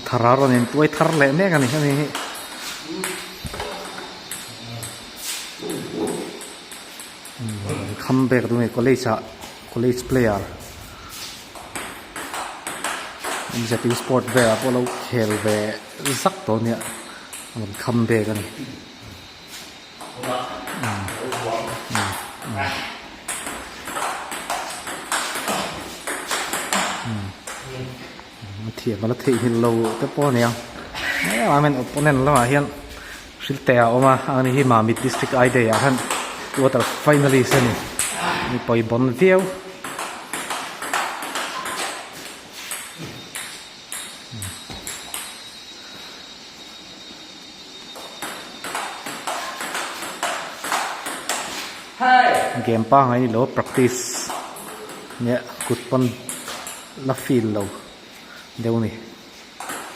thar a rawn intuai thar leh mek a ni hemi hi. Come back duh a ni college ah college player MZU sport velah pawh lo khel ve zak tawh a nia a rawn come back a ni. A thiam a la theihnghilh lo te pawh a nia heng opponent lamah hian hrilte a awm a ani hi Mamit district I day ah khan quarter finalist a ni mi pawibawn viau. Game pangai ni lo practice nia kut pawn la feel lo deuh a ni.